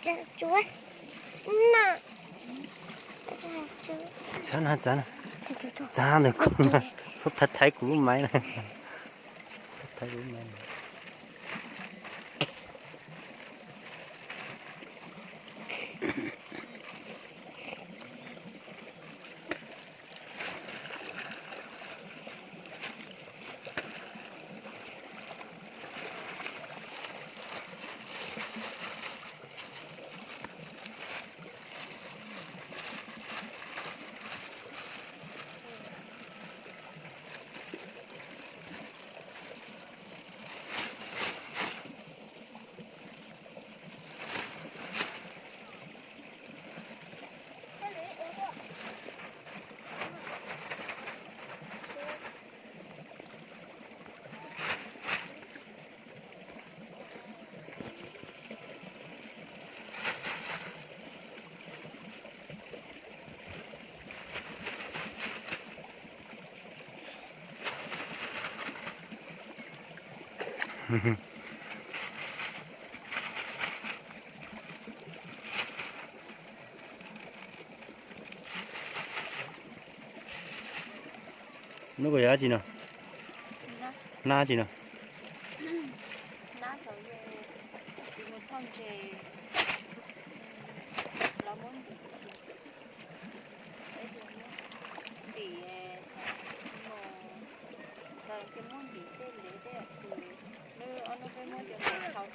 Txav na, txav na. Txav ntawm kuv na. Txhob thaiv thaiv kuv lub maiv na. Thaiv kuv lub maiv. Nub, koj yog dab tsi no? Nab dab tsi no? Ntim, no, ces muab ntim tej lev tej yam twg, nws ob nub peb muab cov ntawd thau.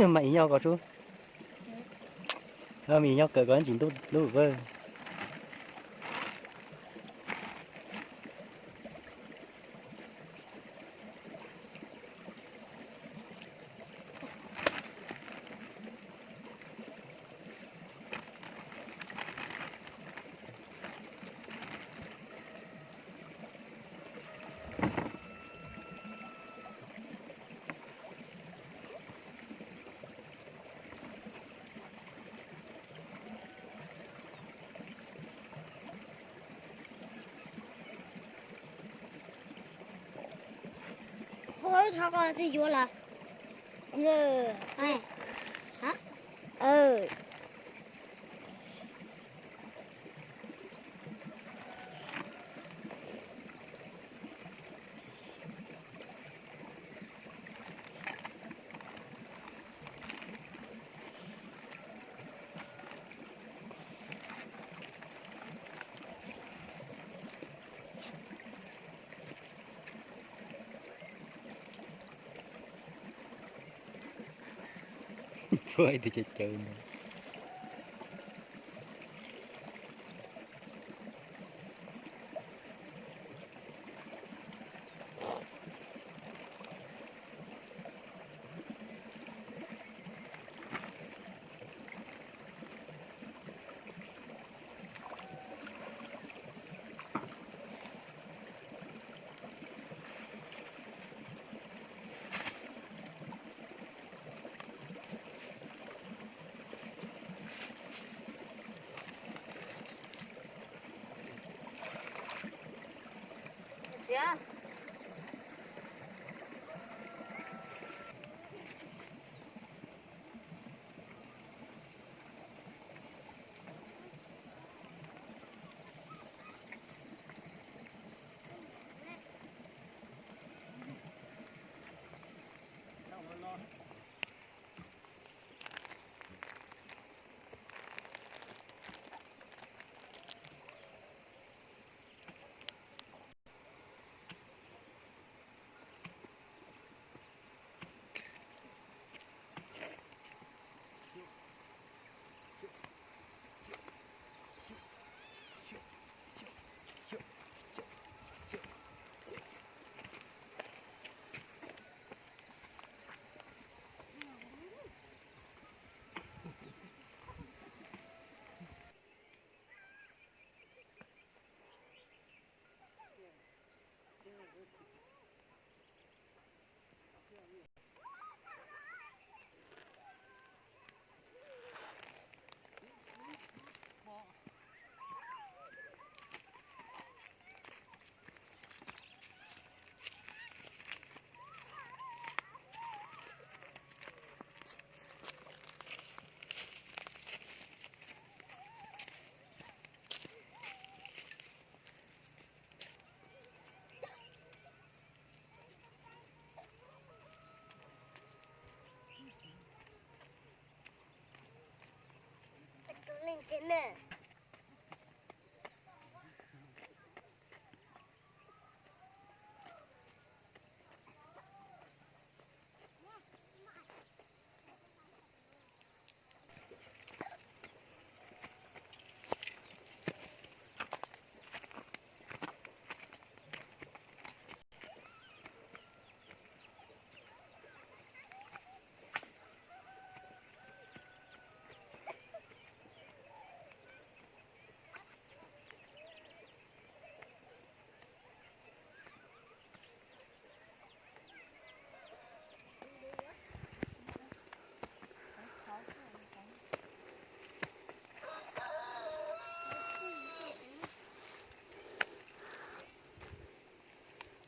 Mam ib nyob ko sub. Mam ib nyob kawm ko tsis ntub lub. Ua lub thov ko tsis yuav lawm. Tshuav ib tug cav caws ntawd.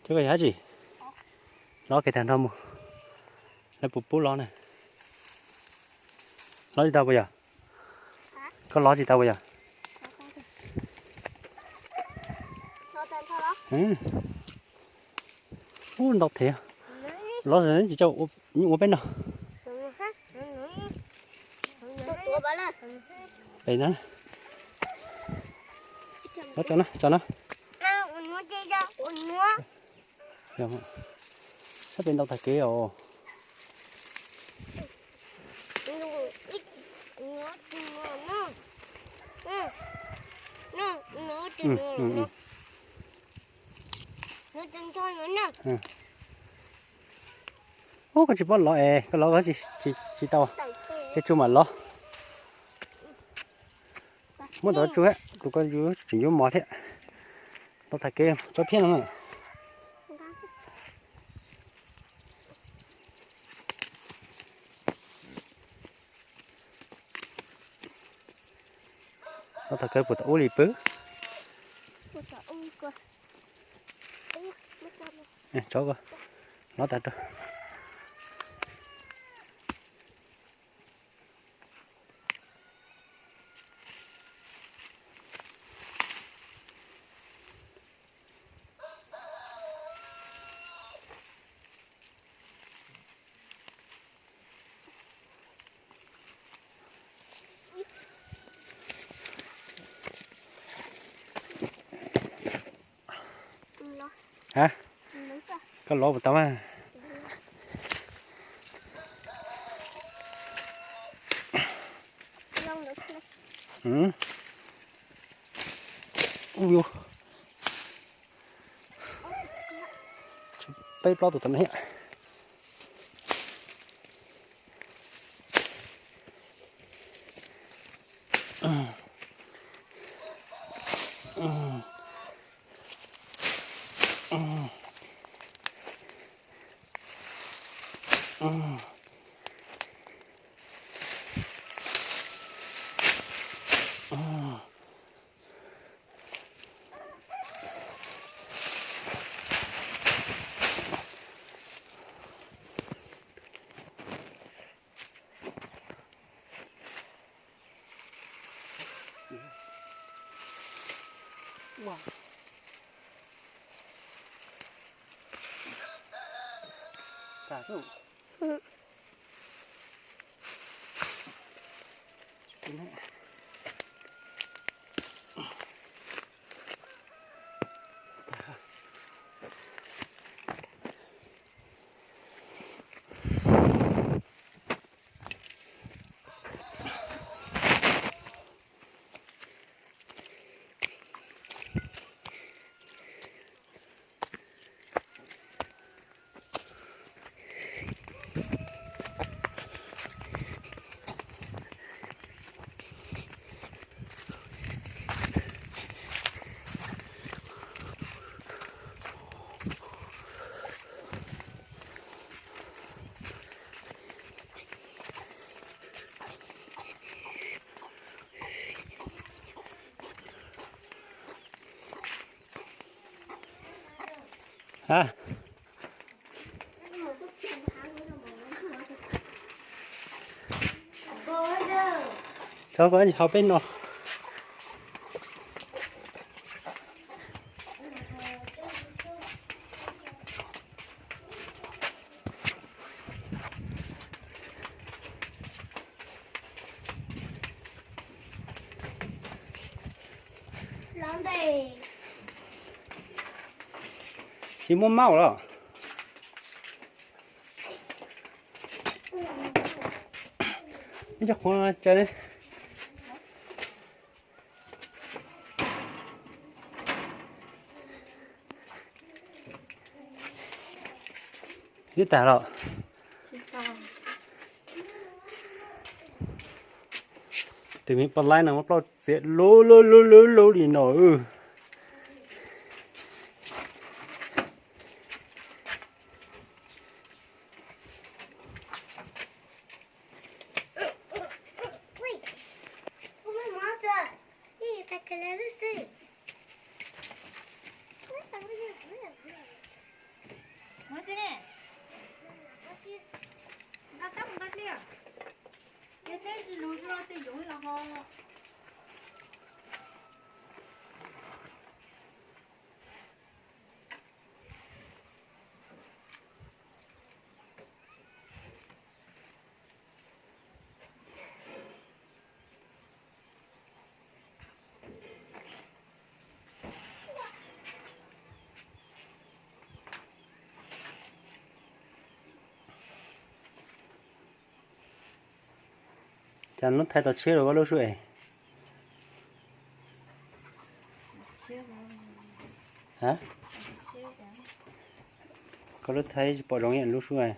Cov ko yog dab tsi? Lov kiag tag nrho mus. Lawv puas pub lov na? Lov tsis tau puas yog? Koj lov tsis tau puas yog? Ub, ntau thiab. Lov tsis tau, ua peb no. Pem no. Lov tso na, tso na. Sab pem ntau tag kev os. Ub, koj tsis paub lov es koj lov koj tsis tau, tej tsuj mam lov. Muab ntau tsuj, kuv koj yuav tseem yuav mov thiab. Ntau tag kev tsob phiab no na. Ntau tag kev puas tom ub li pw. Tsob ko, lov tag rau. Ha, koj lov puas tau mas? Ub, peb plaub tus tam no thiab. Ha, tso koj hau peb no. Tsis muaj maum los? Ib co qhuav no tsa. Ib tag los. Tus me poj laib no muab plaub txiav lub lub lub lub lub li no. Cas lub thaij tau tshiab rau koj lub sub es? Ha? Koj lub thaij tsis pom zoo ib yam lub sub es.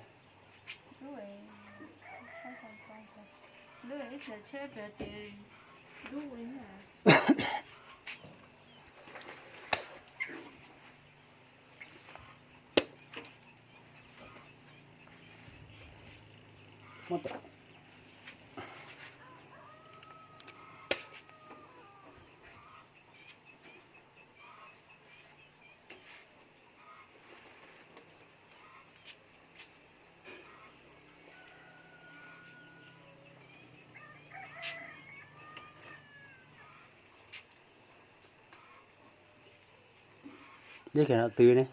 Dej khav no twg ne?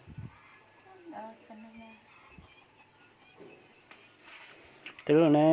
Twb ne.